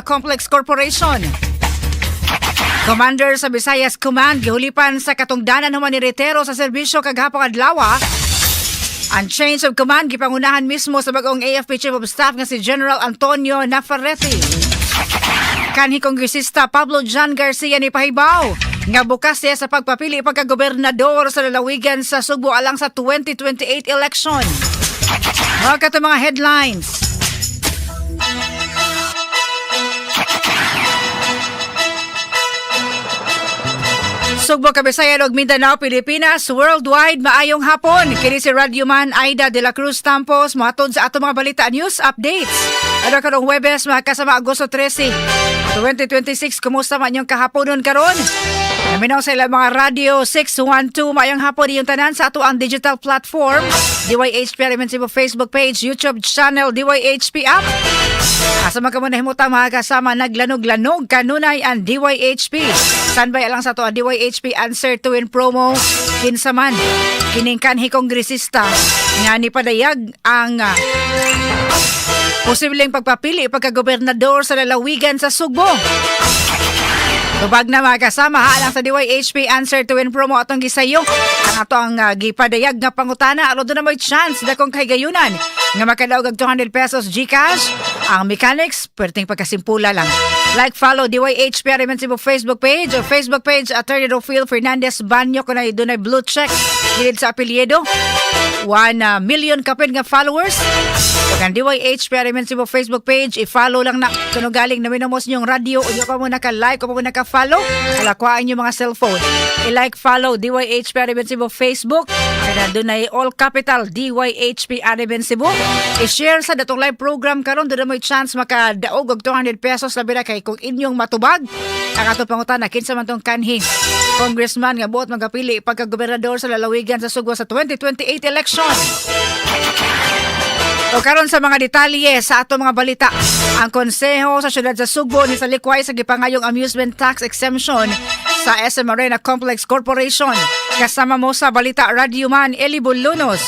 Complex Corporation. Commander sa Visayas Command gihulipan sa katungdanan human niretiro sa serbisyo kagahapon adlaw. Ang change of command gipangunahan mismo sa bagong AFP Chief of Staff nga si General Antonio Nafarrete. Kanhi Kongresista Pablo John Garcia ni pahibaw nga bukas siya sa pagpapili pagka-gobernador sa lalawigan sa Sugbo alang sa 2028 election. Mga kato mga headlines. Sugbo, Kabisayan ug Mindanao, Pilipinas, worldwide, maayong hapon. Kini si Radyoman Aida de la Cruz Tampos, mohatod sa ato mga balita news updates. Ano karong Huwebes, mga kasama, Agosto 13, 2026, kumusta man inyong kahaponon karon? Naminaw sa ilang mga radio 612, maayong hapon iyong tanan sa ato ang digital platform, DYHP RMN Cebu Facebook page, YouTube channel, DYHP app. Asa man kamo nahimutang, mga kasama, naglanog-lanog kanunay ang DYHP. Standby lang sa ato ang DYHP Answer to Win promo. Kinsa man kining kanhi kongresista nga nipadayag ang posibleng pagpapili pagka-gobernador sa lalawigan sa Sugbo? Tubag na, mga kasama, ha, lang sa DYHP Answer to Win promo atong gisayo ang ato ang gipadayag nga pangutana aron duna moy chance dakong kahigayunan nga makadaog og 200 pesos GCash. Ang mechanics perting pagkasimpula lang. Like, follow DYHP RMN Cebu Facebook page o Facebook page Attorney Rofil Fernandez Banyo kung ay dunay blue check gilid sa apelyido. 1 million kapin nga followers. Pag ang DYHP RMN Cebu Facebook page, i-follow lang na. Kung galing namin mo sa inyong radio, o pa mo naka-like, o pa mo naka-follow, alakwaan yung mga cellphone. I-like, follow DYHP RMN Cebu Facebook. Kaya doon ay all capital DYHP RMN Cebu. I-share sa datong live program karon, doon mo chance makadaog og 200 pesos, labi na kay kung inyong matubag ang ato pangutana, kinsa man tong kanhi congressman nga buot magapili pagka-gobernador sa lalawigan sa Sugbo sa 2028 election. O karon sa mga detalye sa ato mga balita, ang Konseho sa Siyudad sa Sugbo ni salikway sa gipangayong amusement tax exemption sa SM Arena Complex Corporation. Kasama mo sa balita, Radyoman Eli Bulunos.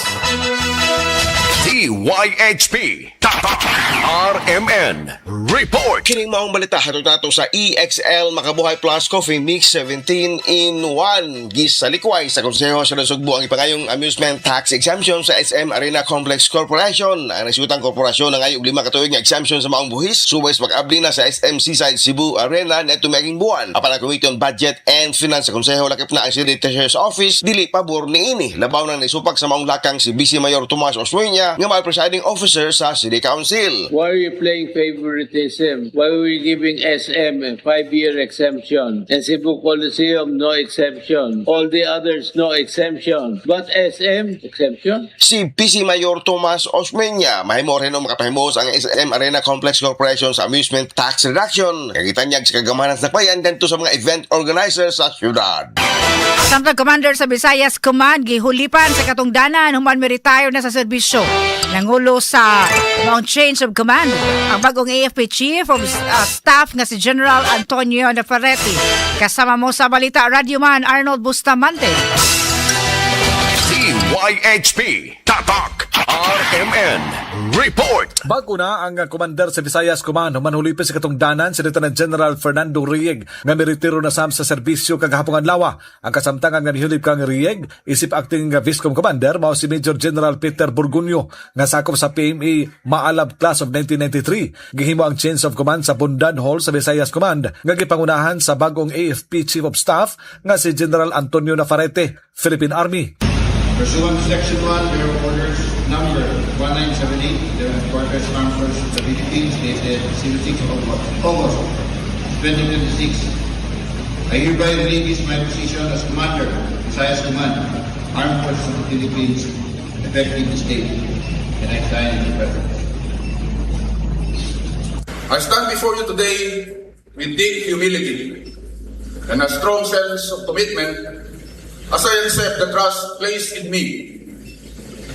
DYHP Tatak RMN Report. Kining maong balita hatod nato sa EXL Makabuhay Plus Coffee Mix 17 in 1. Gisalikway sa Konseho sa Sugbo ang ipangayong amusement tax exemption sa SM Arena Complex Corporation. Ang nasutang korporasyon nangayog 5 ka tuig nga exemption sa maong buhis subay sa pag-abli na sa SM Seaside Cebu Arena neto miaging buwan. Apan ang Committee on Budget and Finance sa Konseho, lakip na ang City Treasurer's Office, dili pabor niini. Labaw nang nisupak sa maong lakang si Vice Mayor Tomas Osmeña nga mga presiding officer sa City Council. Why are you playing favoritism? Why are we giving SM a 5-year exemption? And Cebu Coliseum, no exemption. All the others, no exemption. But SM, exemption? Si Vice Mayor Tomas Osmeña, mahimo rin ang makapahimos ang SM Arena Complex Corporation sa amusement tax reduction. Kay gitanyag sa kagamanan sa bayan dito sa mga event organizers sa syudad. Samtang commander sa Visayas Command gihulipan sa katungdanan human mi-retire na sa serbisyo. Nangulo sa maong change of command ang bagong AFP Chief of Staff nga si General Antonio Nafarrete. Kasama mo sa balita, Radyoman Arnold Bustamante. DYHP Tatak RMN Report. Bago na ang commander sa Visayas Command human hulipin sa katungdanan si Lieutenant General Fernando Rieg nga miretiro na sam sa serbisyo kagahapong adlaw. Ang kasamtangan nga nihulip kang Rieg isip acting Viscom Commander mao si Major General Peter Burgunyo nga sakop sa PMA Maalab Class of 1993. Gihimo ang change of command sa Bundan Hall sa Visayas Command nga gipangunahan sa bagong AFP Chief of Staff nga si General Antonio Nafarrete, Philippine Army. Pursuant to Section 1, Bureau Orders Number 1978, the Headquarters Armed Forces of the Philippines, dated 06 August 2026, I hereby relinquish my position as Commander, Visayas Command, Armed Forces of the Philippines, effective this date, and I sign in the presence. I stand before you today with deep humility and a strong sense of commitment as I accept the trust placed in me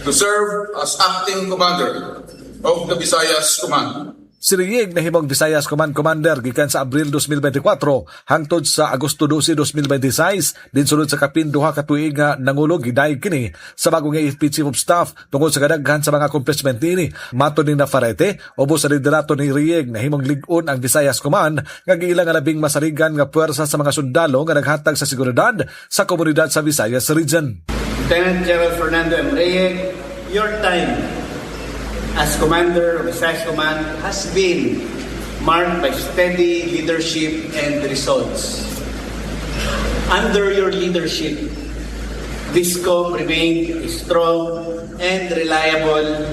to serve as acting commander of the Visayas Command. Si Reyeg nahimong Visayas Command Commander gikan sa Abril 2024 hangtod sa Agosto 12, 2026, din sulod sa kapin 2 ka tuig nga nangulo. Gidayeg kini sa bagong AFP Chief of Staff tungod sa kadaghan sa mga accomplishment niini. Matod ni Nafarete, ubos sa liderato ni Reyeg, nahimong lig-on ang Visayas Command nga giila nga labing masaligan nga puwersa sa mga sundalo nga naghatag sa seguridad sa komunidad sa Visayas Region. Lieutenant General Fernando M. Reyeg, your time as Commander of Visayas Command has been marked by steady leadership and results. Under your leadership, VISCOM remained a strong and reliable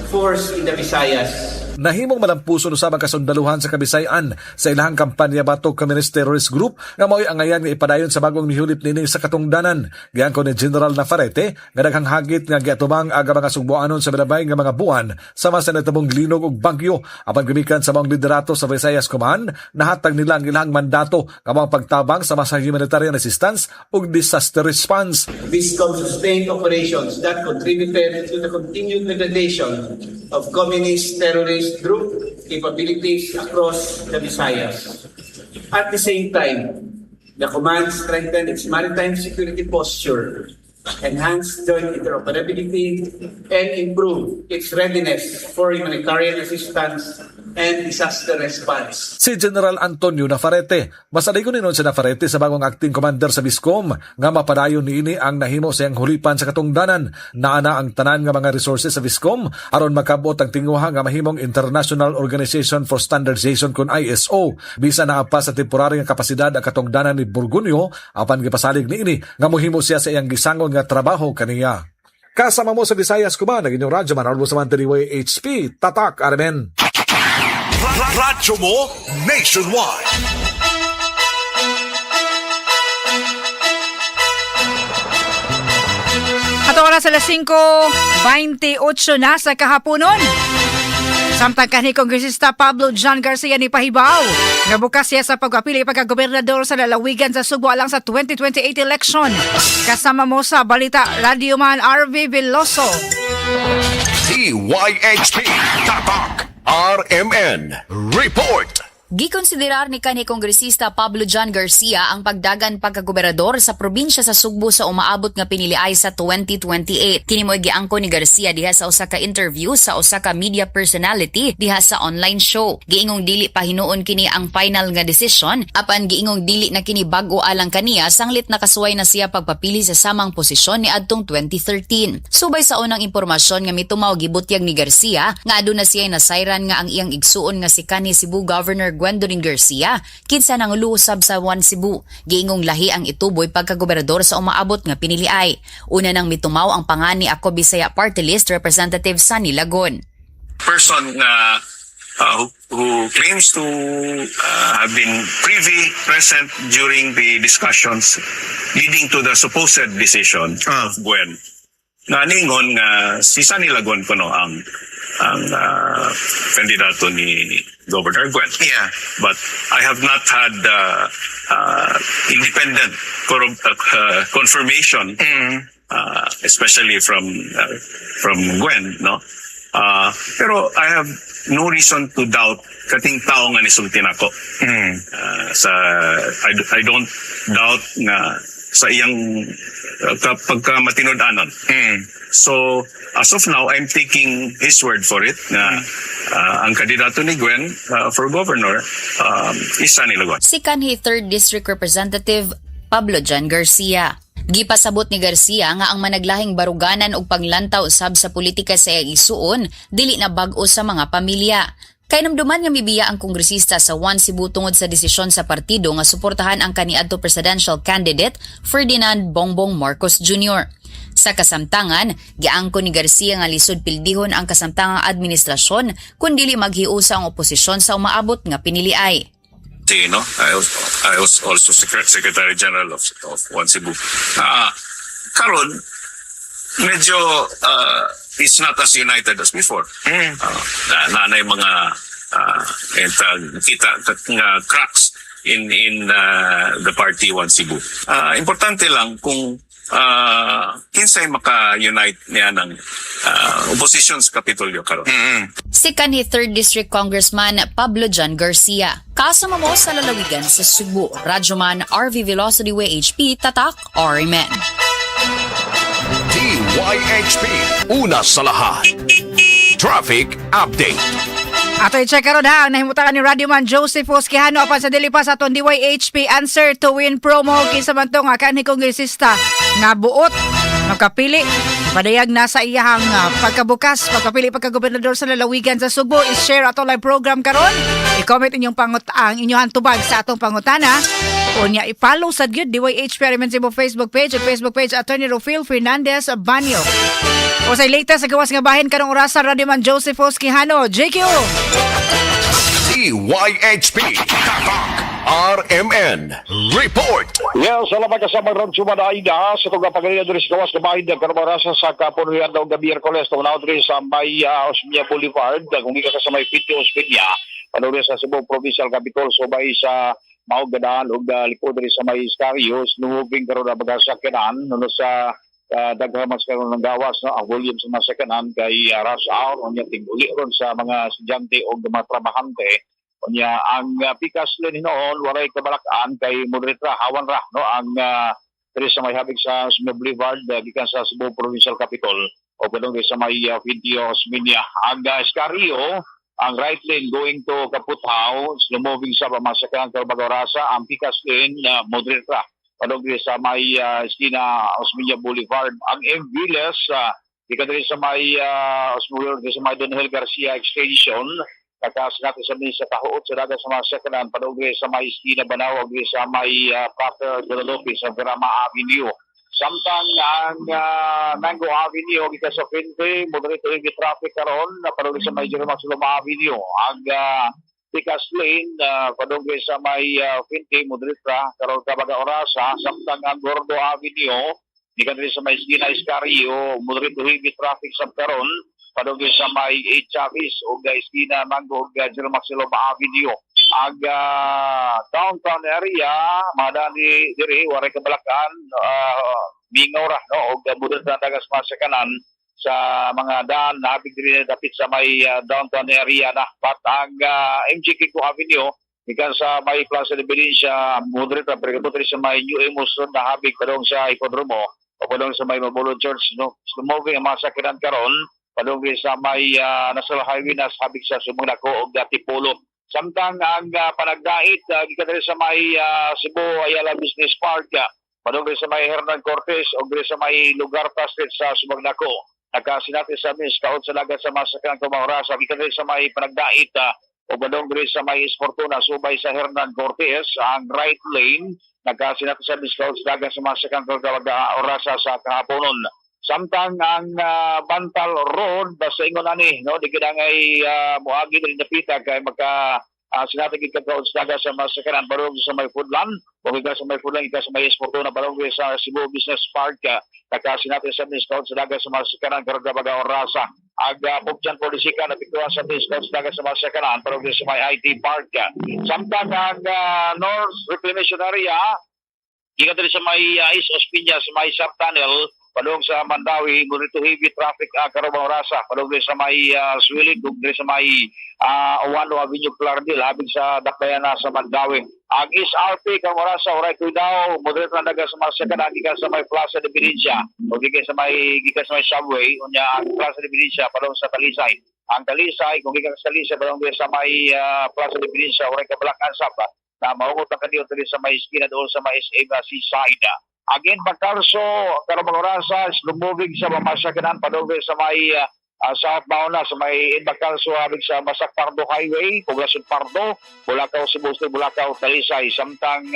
force in the Visayas. Nahimong malampuson usab ang kasundaluhan sa Kabisayan sa ilahang kampanya batok Communist Terrorist Group nga mao'y angayan nga ipadayon sa bagong mihulip niini sa katungdanan. Giangkon ni General Nafarete nga daghang hagit nga giatubang aga mga Sugboanon sa milabay nga mga buwan sama sa nahitabong linog ug bagyo. Apan gumikan sa maong liderato sa Visayas Command, nahatag nila ang ilang mandato nga mao ang pagtabang sama sa humanitarian assistance ug disaster response. VISCOM sustained operations that contributed to the continued degradation of communist terrorist group capabilities across the Visayas. At the same time, the command strengthened its maritime security posture, enhanced joint interoperability, and improved its readiness for humanitarian assistance and disaster response. Si General Antonio Nafarete. Masaligon ni si Nafarete sa bagong acting commander sa Viscom nga mapadayon niini ang nahimo sa iyang hulipan sa katungdanan. Naana ang tanan nga mga resources sa Viscom aron makabot ang tinguha nga mahimong International Organization for Standardization kon ISO. Bisan naa pa sa temporary nga kapasidad ang katungdanan ni Burgunyo, apan gipasalig niini nga mohimo siya sa iyang gisangon nga trabaho kaniya. Kasama mo sa Visayas Command, ang inyong radyo man, Albo Samante, DYHP, Tatak, RMN. Radyo mo nationwide. Ato oras, alas 5:28 na sa kahaponon. Samtang kanhi Kongresista Pablo John Garcia ni pahibaw nga bukas siya sa pagpapili pagka-gobernador sa lalawigan sa Sugbo alang sa 2028 election. Kasama mo sa balita, Radyoman RV Veloso. DYHP Tatak RMN Report. Gikonsiderar ni kanhi Kongresista Pablo John Garcia ang pagdagan pagkagobernador sa probinsya sa Sugbo sa umaabot nga piniliay sa 2028. Kini mo'y giangko ni Garcia diha sa usa ka interview sa usa ka media personality diha sa online show. Giingong dili pa hinuon kini ang final nga desisyon, apan giingong dili na kini bag-o alang kaniya sanglit nakasuway na siya pagpapili sa samang posisyon ni adtong 2013. Subay sa unang impormasyon nga mitumaw, gibutyag ni Garcia nga aduna siya nasayran nga ang iyang igsuon nga si kanhi Cebu Governor Gwendolyn Garcia kinsa nangulo usab sa One Cebu. Giingong lahi ang ituboy pagkagobernador sa umaabot nga piniliay. Una nang mitumaw ang pangan ni Ako Bisaya Party List Representative Sonny Lagon. Person nga who claims to have been privy present during the discussions leading to the supposed decision of Gwen. Nga ningon nga si Sonny Lagon kuno ang kandidato ni Governor Gwen. But I have not had independent confirmation, especially from Gwen, no? Pero I have no reason to doubt kating tao nga nisulti nako. Sa I don't doubt nga sa iyang pagka matinud-anon. So as of now, I'm taking his word for it na ang kandidato ni Gwen for governor is Sonny Lagon. Si kanhi 3rd District Representative Pablo John Garcia. Gipasabot ni Garcia nga ang managlahing baruganan ug paglantaw usab sa politika sa iyang isuon dili na bag-o sa mga pamilya. Kahinumduman nga mibiya ang kongresista sa One Cebu tungod sa desisyon sa partido nga suportahan ang kaniadto presidential candidate Ferdinand Bongbong Marcos Jr. Sa kasamtangan, giangko ni Garcia nga lisod pildihon ang kasamtangang administrasyon kung dili maghiusa ang oposisyon sa umaabot nga piniliay. You know, I was also Secretary General of One Cebu. Karon, medyo it's not as united as before. Na na mga kita nga cracks in the party One Cebu. Importante lang kung Kinsay maka-unite niya ng opposition sa Kapitolyo karon? Si kanhi 3rd District Congressman Pablo John Garcia. Kasama mo sa lalawigan sa Sugbo. Radyoman RV Veloso, DYHP, Tatak, RMN. DYHP. Una sa lahat. Traffic Update. Ato i-check karon ha ang nahimutangan ni Radyoman Joseph Quijano apan sa dili pa sa atong DYHP Answer to Win promo, kinsa man to nga kanhi kongresista nga buot makapili padayag na sa iyahang pagkabukas pagkapili pagkagobernador sa lalawigan sa Sugbo? I-share ato live program karon, i-comment inyong pangut ang inyong tubag sa atong pangutana. Unya i-follow sad gyud DYHP RMN Cebu Facebook page at Facebook page Attorney Rufil Fernandez Banyo. O sa latest sa gawas nga bahin karong orasa, Radyoman Joseph Quijano, JQ. DYHP. Tatak. RMN. Report. Yes, salamat kasama Ron Chumadaida sa itong pagkakita diri sa gawas na bahin ng karong sa kapunuyan daw gabi Miyerkules tungod diri sa may Osmeña Boulevard, kung gikan ka sa may Piti Osmeña padung sa Cebu Provincial Capitol, subay sa Maog Gadaan ug likod diri sa may Escarios, moving karon na baga sakyanan no sa daghan mas karon ng gawas, no, ang volume sa mga sakyanan kay rush hour, unya tinguli ron sa mga estudyante o mga trabahante. Unya ang Pikas Lane hinoon walay kabalakan kay moderate ra, hawan ra, no, ang diri sa may habig sa Osmeña Boulevard gikan sa Cebu Provincial Capitol o padung diri sa may Fuente Osmeña. Ang Escario, ang right lane going to Kaputhao, slow moving sa pamasakan kay Bagorasa. Ang Pikas Lane moderate ra padung diri sa may esquina Osmeña Boulevard. Ang M. Villas gikan diri sa may Osmeña, diri sa may Donel Garcia Extension, kakaas natin sa sa tahuot sa dagat sa mga sakanan padung diri sa may esquina Banawa diri sa may Pater Guadalupe sa Verama Avenue. Samtang ang Mango Avenue gikan sa Fuente, moderate to heavy traffic karon na padung sa may Jerome Maxiloma Avenue. Ang Pikas Lane padung sa may Fuente, moderate ra karon kabaga orasa. Samtang ang Gordo Avenue gikan diri sa may esquina Escario, moderate to heavy traffic sa karon padung sa may 8 Chavez ug esquina Mango ug Jerome Maxiloma Avenue. Ang downtown area madani diri waray kabalakan, mingaw ra, no, ug moderate ra dagas masakanan sa mga daan na habig diri dapit sa may downtown area na. But ang MGK Avenue gikan sa may Plaza de Valencia, moderate ra, pero diri sa may New Imus Road na habig padung sa Hipodromo o padung sa may Mabolo Church, no, moving ang mga sakyanan karon padung diri sa may National Highway na habig sa Sumangdako og Dipolo. Samtang ang Panagdait gikan diri sa may Cebu Ayala Business Park padung diri sa may Hernan Cortez o diri sa may Lugarta Street sa Sumangdako, nagkasinati sa mis kaot sa lagat sa masakyan kumahorasa gikan diri sa may Panagdait o padung diri sa may Fortuna subay sa Hernan Cortez. Ang right lane nagkasinati sa mis kaot sa dagat sa masakyan orasa sa kahaponon. Samtang ang Bantal Road, basta ingon ani, no, di gid angay moagi diri dapita kay magka sinati gid ka kaot sa dagat sa masakyan padung sa may Foodland o gikan sa may Foodland gikan sa may Fortuna padung sa Cebu Business Park, nagkasinati sa mis kaot sa dagat sa masakyan karon baga orasa. Ang Pugchan Polisika napiktuan sa mis kaot sa dagat sa masakyan padung sa may IT Park. Samtang ang North Reclamation Area gikan diri sa may East Osmeña sa may sub tunnel padung sa Mandaue, moderate to heavy traffic karon orasa padung diri sa may Suilig ug diri sa may Ouano Avenue, Plaridel, habig sa Daplayana sa Mandaue. Ang SRP karon orasa oray cuidado, moderate lang daga sa mga sakyanan gikan sa may Plaza de Valencia o gikan sa may subway. Unya ang Plaza de Valencia padung sa Talisay. Ang Talisay, kung gikan sa Talisay padung diri sa may Plaza de Valencia, oray kabalakan sab na maungot ang kaniyo diri sa may esquina doon sa may SM Seaside. Again, Bacalso, karong orasa, slow moving sa masakyanan padung sa may southbound na sa may Bacalso habig sa Masak Pardo Highway, Poblacion Pardo, Bulacau, Cebu City, Bulacau, Talisay. Samtang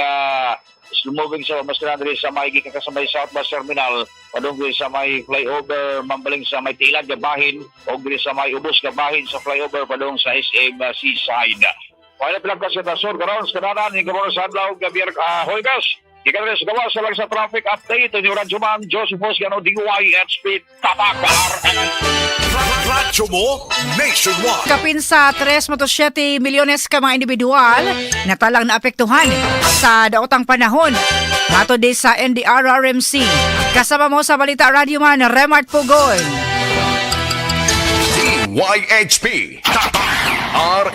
slow moving sa masakyanan diri sa may gikan sa may South Bus Terminal padung sa may flyover Mambaling sa may Tilag Gabahin o diri sa may Ubos Gabahin sa flyover padung sa SM Seaside. Wala pilang presentasyon karon sa kananan ni Gabor sa adlaw gabi Huwebes. Gikan rin sa gawas sa lang sa traffic update ni Radyoman Joseph Osgano, DYHP Tatak RMN. Radyo mo nationwide. Kapin sa 3.7 milyones ka mga individual na talang naapektuhan sa daotang panahon. Matod di sa NDRRMC. Kasama mo sa balita, Radyoman Remart Pugoy. DYHP Tatak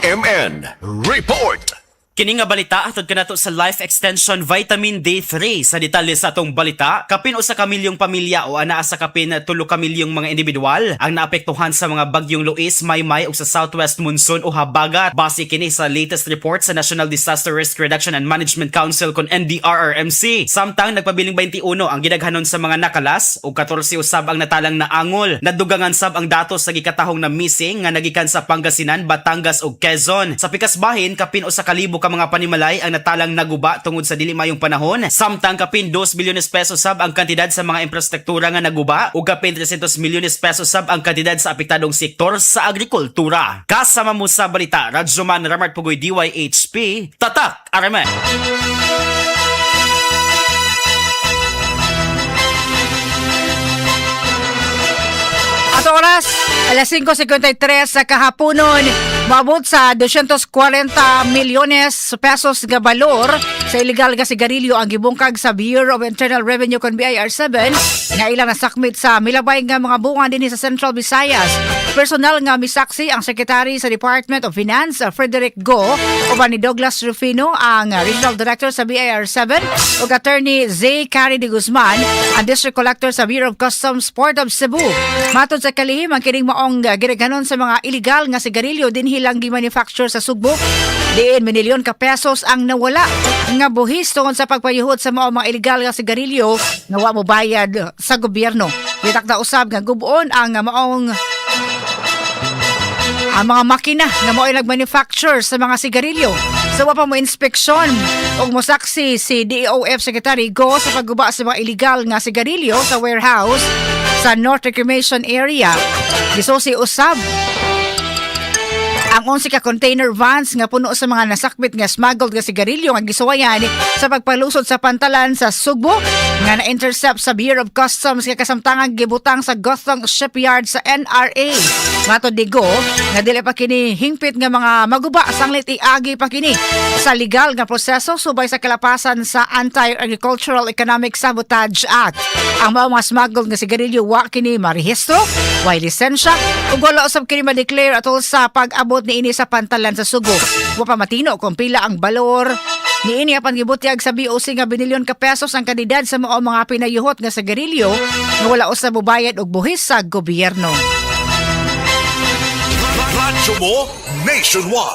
RMN Report. Kini nga balita atod kanato sa Life Extension Vitamin D3. Sa detalye sa atong balita, kapin 1 ka milyong pamilya o anaa sa kapin 3 ka milyong mga individual ang naapektuhan sa mga bagyong Luis, Maymay ug sa Southwest Monsoon o habagat. Base kini sa latest report sa National Disaster Risk Reduction and Management Council kon NDRRMC. Samtang nagpabiling 21 ang gidaghanon sa mga nakalas ug 14 usab ang natalang naangol. Nadugangan sab ang datos sa gikatahong na missing nga nagikan sa Pangasinan, Batangas ug Quezon. Sa pikas bahin, kapin 1,000 ka mga panimalay ang natalang naguba tungod sa dili mayong panahon. Samtang kapin 2 bilyones pesos sab ang kantidad sa mga infrastruktura nga naguba ug kapin 300 milyones pesos sab ang kantidad sa apektadong sektor sa agrikultura. Kasama mo sa balita, Radyoman Ramart Pugoy, DYHP, Tatak RMN. At oras, alas 5:53 sa kahaponon, maabot sa 240 milyones pesos nga balor sa illegal nga sigarilyo ang gibungkag sa Bureau of Internal Revenue kon BIR 7 nga ilang nasakmit sa milabay nga mga bunga dinhi sa Central Visayas. Personal nga misaksi ang Secretary sa Department of Finance, Frederick Go, uban ni Douglas Rufino, ang Regional Director sa BIR 7, ug Attorney Zay Cary de Guzman, ang District Collector sa Bureau of Customs Port of Cebu. Matod sa kalihim, ang kining maong gidaghanon sa mga illegal nga sigarilyo dinhi lang gi-manufacture sa Sugbo. Diin minilyon ka pesos ang nawala nga buhis tungod sa pagpayuhot sa maong mga illegal nga sigarilyo nga wa mo bayad sa gobyerno. Gitakda usab nga guboon ang maong ang mga makina nga mo'y nag-manufacture sa mga sigarilyo. Sa wa pa mo inspeksyon ug mosaksi si DOF Secretary Go sa pagguba sa mga illegal nga sigarilyo sa warehouse sa North Reclamation Area. Gisusi usab ang 11 ka container vans nga puno sa mga nasakbit nga smuggled nga sigarilyo nga gisuwayan sa pagpalusot sa pantalan sa Sugbo nga na-intercept sa Bureau of Customs nga kasamtangan gibutang sa Gothong Shipyard sa NRA. Matod ni Go nga dili pa kini hingpit nga mga maguba, sanglit iagi pa kini sa legal nga proseso subay sa kalapasan sa Anti-Agricultural Economic Sabotage Act. Ang mga smuggled nga sigarilyo wa kini marehistro, way lisensya ug wala usab kini ma-declare atol sa pag-abot niini sa pantalan sa Sugbo. Wa pa matino kung pila ang balor niini, apan gibutyag sa BOC nga binilyon ka pesos ang kantidad sa mga pinayuhot nga sigarilyo nga wala usab mobayad og buhis sa gobyerno. Radyo mo Nationwide.